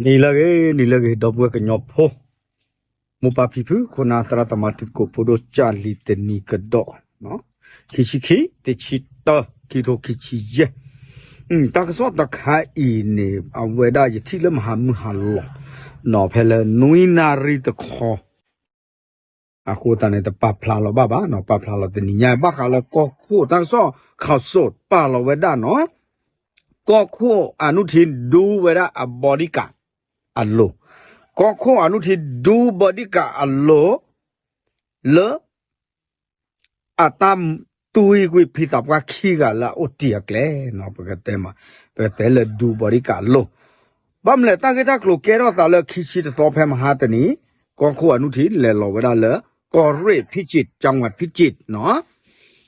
နံၤလၢအဂ့ၤ နံၤလၢအဂ့ၤ ဒီပုၢ်ဝဲၢ်ကညီဖိ မိၢ်ပၢ်ဖံဖု ခိၣ်နၢ်သရၣ်သမါ တံၤသကိးဖိဒိၣ် ကၢ်လံၤတနံၤကဒီး ခံဆံခံ တဆံတၢ ခံထိခံဆံယဲၢ် တၢ်ကစီၣ်တခါအံၤန့ၣ် အဝဲဒၣ်ယထံၣ်လၢမဟါမုၢ်ဟါလီၤ နီၤ ဖဲလၢနွံနၣ်ရံၣ်တခီ အဃိသတးန့ၣ် တပာ်ဖျါလီၤဘၣ်ဘၣ်နီၤ ပာ်ဖျါလီၤတနံၤညါ ဘၣ်ဃးလၢကီၢ်ခိၣ်တၢ်ကစီၣ် ခးစိး ပာ်လီၤဝဲဒၣ်နီၤ ကီၢ်ခိၣ်အနုထံဒူဝဲဒၣ်အ bodyguard အလိၤ ကီၢ်ခိၣ်အနုထံဒူ bodyguard အလိၤ လၢ အတၢ်တွံၢ်ကွံာ် ဖံသးပှၢ်ခံဂၤလၢအအိၣ်တ့ၢ်အကျဲနီၤ ပကတဲမး ပကတဲလၢဒူ bodyguard အလိၤ ဘၣ်မနုၤလဲၣ် တၢ်ဂ့ၢ်တၢ်ကျိၤကဲထီၣ်သးလၢခံဆံတသီဖဲမဟါတနံၤ ကီၢ်ခိၣ်အနုထံလဲၤလီၤဝဲဒၣ်လၢ ကီၢ်ရ့ၣ် ဖံကၠံး ကၠၣ်ဝး ဖံကၠံးနီၤ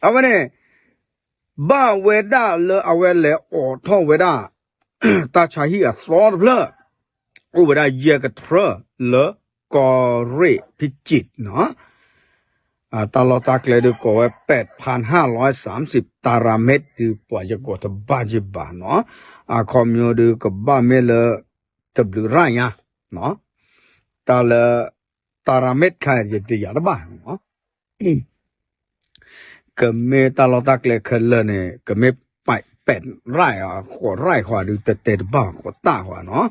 အဝဲန့ၣ် ဘၣ်ဝဲဒၣ်လၢအဝဲလဲၤအိးထီၣ်ဝဲဒၣ် တၢ်ဆါဟံၣ်အသီတဖျၢၣ် အိၣ်ဝဲဒၣ်ယဲၢ်ကထြၢလၢ ကီၢ်ရ့ၣ် ဖံကၠံးနီၤ တၢ်လီၢ်တၢ်ကျဲဒုးကိးဝဲ ပဲးဖၢၣ်ဟၣ်လီၤစၢမ်စံး တၢ်ရၤမ့ၢ်ဒုးပှၤယကိးတဘၣ်ယဘၣ်နီၤ အခီပညီဒုးကဘၣ်မ့ၢ်လၢ တဘျုးရၣ်ညါ တၢ်လၢ တၢ်ရၤမ့ၢ်ခါ ယတယာ်တဘၣ် ကမ့ၢ်တၢ်လီၢ်တၢ်ကျဲခဲလၢာ်န့ၣ် ကမ့ၢ်ပဲးရၣ် ဃိးရၣ်ဃိးဒုး တတဲတဘၣ်ဃိးတၢ်ဃိးနီၤ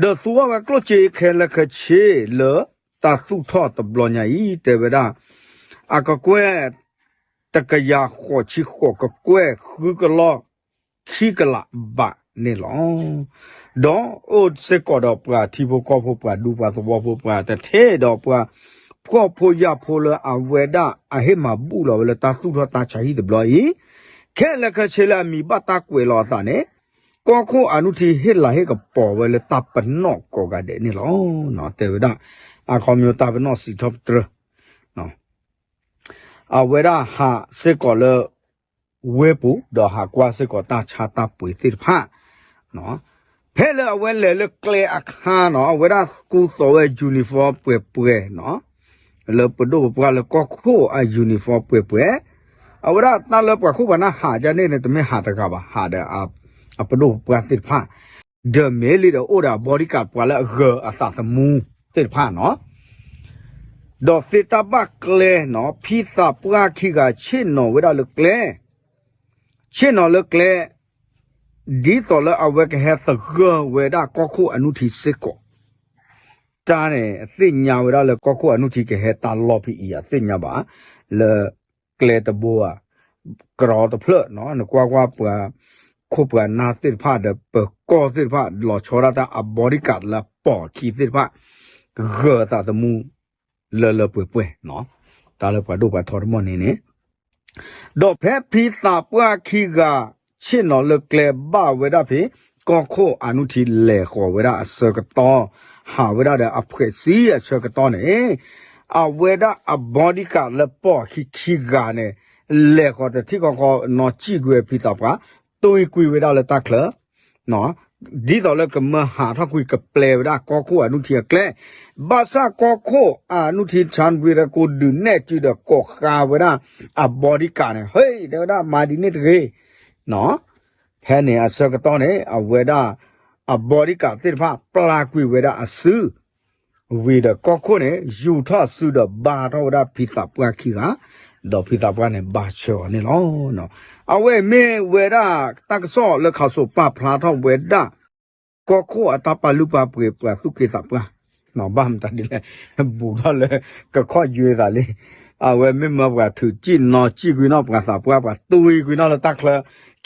ဒီးသူအီၤဝဲကျိၣ်စ့ခဲလၢာ်ခဲဆ့လၢ တၢ်သူၣ်ထီၣ်တဘျီညါအံၤ တဲဝဲဒၣ် အကကွဲၢ် တကယၤဃိးဆံဃိးကကွဲၢ်ဃုကလီၢ် ခံကလးဘးန့ၣ်လီၤ. ဒီးအိၣ်စ့ၢ်ကီးဒီးပှၤထံဖိကီၢ်ဖိ ပှၤဒူပှၤသဝီဖိ ပှၤတထံၣ်ဒီးပှၤ ဖှီၣ်ဖိယာ်ဖိလၢအဝဲဒၣ်အဟ့ၣ်မၤဘူၣ်လီၤဝဲလၢတၢ်သူၣ်ထီၣ်တၢ်ဆါဟံၣ်တဘျီအံၤ ခဲလၢာ်ခဲဆ့လၢအမံၤဘၣ်တၢ်ကွဲးလီၤအသးန့ၣ် ကီၢ်ခိၣ်အနုထံဟ့ၣ်လၤဟ့ၣ်ကပီၤဝဲလၢတၢ်ပနီၣ်ကိးဂၤဒဲးန့ၣ်လီၤ. တဲဝဲဒၣ် အခီပညီတၢ်ပနီၣ်စံးထီၣ်ပတြၢၤ အဝဲဒၣ်ဟးစ့ၢ်ကီးလၢ ဝ့ၢ်ပူၤ ဒီးဟးကွၢ်စ့ၢ်ကီးတၢ်ဆါတၢ်ပှ့ၤသ့ၣ်တဖၣ် ဖဲလၢအဝဲလဲၤလၢကျဲအခါနီၤ အဝဲဒၣ်ကူသိးဝဲ uniform ပှဲၤပှဲၤနီၤ လၢပဒိၣ်ပပှၢ်လၢကီၢ်ခိၣ်အ uniform ပှဲၤပှဲၤ အဝဲဒၣ်တၢ်လၢပှၤခိၣ်ပှၤနၢ်ဟးဒ်န့ၣ်န့ၣ် တမ့ၢ်ဟးတဂၤဘၣ် ဟးဒီးအပဒိၣ်ပပှၢ်သ့ၣ်တဖၣ် ဒီးမ့ၢ်လံဒီးအိၣ်ဒီးအ bodyguard ပှၤလၢအဂၢၤအသးသမူသ့ၣ်တဖၣ်နီၤ ဒီးသ့တၢ်ဘၣ်ကျဲနီၤ ဖံသးပှၢ်ခံဂၤဆ့ၣ်နီၤဝဲဒၣ်လၢကျဲ ဆ့ၣ်နီၤလၢကျဲ ဒ်သိးလၢအဝဲကဟဲသဂၢၢ်ဝဲဒၣ်ကီၢ်ခိၣ်အနုထံစ့ၢ်ကီး တၢ်န့ၣ် သ့ၣ်ညါဝဲဒၣ်လၢကီၢ်ခိၣ်အနုထံကဟဲတၢ်လီၢ်ဖဲအံၤ အသ့ၣ်ညါဘၣ် လၢကျဲတဘိဧါ ကရီတဖျၢၣ်နီၤ နကွၢ်ကွၢ်ပှၤ ခိၣ်ပှၤနၢ်သ့ၣ်တဖၣ်ဒီးပၢၤကီၢ်သ့ၣ်တဖၣ် လီၤဆီဒၣ်တၢ်အ bodyguard လၢပိာ်အခံသ့ၣ်တဖၣ် ဂၢၤသးသမူ လၢလၢပှဲၤပှဲၤနီၤ တၢ်လၢပှၤဒိၣ်ပှၤထီတမီၢ်န့ၣ်န့ၣ် ဒီးဖဲဖံသးပှၢ်ခံဂၤ ဆ့ၣ်နီၤလၢကျဲဘၣ်ဝဲဒၣ်ဖဲ ကီၢ်ခိၣ်အနုထံလဲၤဃီၤဝဲဒၣ်အဆၢကတီၢ် ဟးဝဲဒၣ်ဒီးအဖှဲးစံအဆၢကတီၢ်န့ၣ် အဝဲဒၣ်အ bodyguard လၢပိာ်အခံခံဂၤန့ၣ် လဲၤဃီၤတထံၣ်ဃီဃီ နီၢ်စံၣ်ကွံာ်ဝဲဖံသးပှၢ် တွံၢ်ကွံာ်ဝဲဒၣ်လၢတၢ်ချၢ ဒ်သိးလၢကမၢဟးထီၣ်ကွံာ်ကပျဲဝဲဒၣ်ကီၢ်ခိၣ်အနုထံအကျဲ, ဘၣ်ဆၣ်ကီၢ်ခိၣ်အနုထံ ဆၣ်ဝံရကိးဒုးနဲၣ်စုဒီးကိးဃာ်ဝဲဒၣ်အ bodyguard န့ၣ်, ဟ့ၣ် တဲဝဲဒၣ်မၤဒ်န့ၣ်တဂ့ၤ. ဖဲန့ၣ်အဆၢကတီၢ်န့ၣ် အဝဲဒၣ်အ bodyguard သ့ၣ်တဖၣ်ပျၢ်ကွံာ်ဝဲဒၣ်အစု ဝံၤဒီးကီၢ်ခိၣ်န့ၣ် ယူၤထီၣ်စုဒီးဘါထီၣ်ဝဲဒၣ်ဖံသးပှၢ်ခံဂၤ, ဒီးဖံသးပှၢ်န့ၣ် ဘၣ်ဆၢအီၤန့ၣ်လီၤ. အဝဲမ့ၢ်ဝဲဒၣ်တၢ်ကစီၣ်လၢခးစိးပာ်ဖျါထီၣ်ဝဲဒၣ် ကီၢ်ခိၣ်အတၢ်ပာ်လုၢ်ပာ်ပှ့ၤပှၤသူၣ်က့သးပှၢ်, ဘၣ်မတၤဒ်လဲၣ် ဘူးထီၣ်လၢကခီၣ်ယွဲသးလံ. အဝဲမ့ၢ်မၢပှၤထုးစံၣ်နီၢ်စံၣ်ကွံာ်နီၢ်ပှၤသးပှၢ် ပှၤတွံၢ်ကွံာ်နီၢ်လၢတၢ်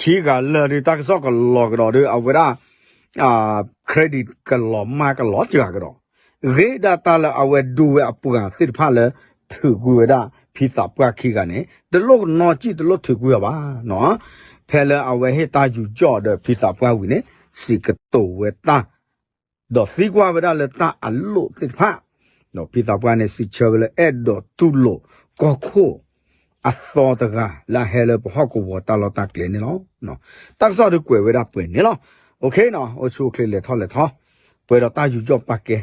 ချၢခံဂၤလၢာ်ဒီး တၢ်ကစီၣ်ကလီၤကဒီးဒီး အဝဲဒၣ် credit ကလီၤမၢ်ကလီၤစှၤကဒီး, ဂ့ၤဒၣ်တၢ်လၢအဝဲဒူဝဲအပှၤသ့ၣ်တဖၣ်လၢ ထုးကွံာ်ဝဲဒၣ်ဖံသးပှၢ်ခံဂၤန့ၣ် တလိၣ်နီၢ်စံၣ်တလိၣ်ထုးကွံာ်အီၤဘၣ်. ဖဲလၢအဝဲဟ့ၣ်တၢ်ယူးယီၣ်ဒီးဖံသးပှၢ်ဝံၤန့ၣ် စံးကတိၤဝဲတၢ် ဒီးသံကွၢ်ဝဲဒၣ်လၢတၢ်အလိၣ်သ့ၣ်တဖၣ်, ဒီးဖံသးပှၢ်န့ၣ် စံးဆၢဝဲလၢအဲၣ်ဒိးတူၢ်လိာ်ကီၢ်ခိၣ် အသီတဂၤလၢအဟဲလၢပဟီၣ်ကဝီၤတၢ်လီၢ်တၢ်ကျဲန့ၣ်လီၤ. တၢ်ကစီၣ်ဒုးကွဲးဝဲဒၣ်ပှဲၤန့ၣ်လီၤ. အိၣ်ခ့နီၤ အိၣ်ဆူၣ်အိၣ်ချ့လဲၤထီၣ်လဲၤထီ, ပှဲၤဒီးတၢ်ယူးယီၣ်ပာ်ကဲ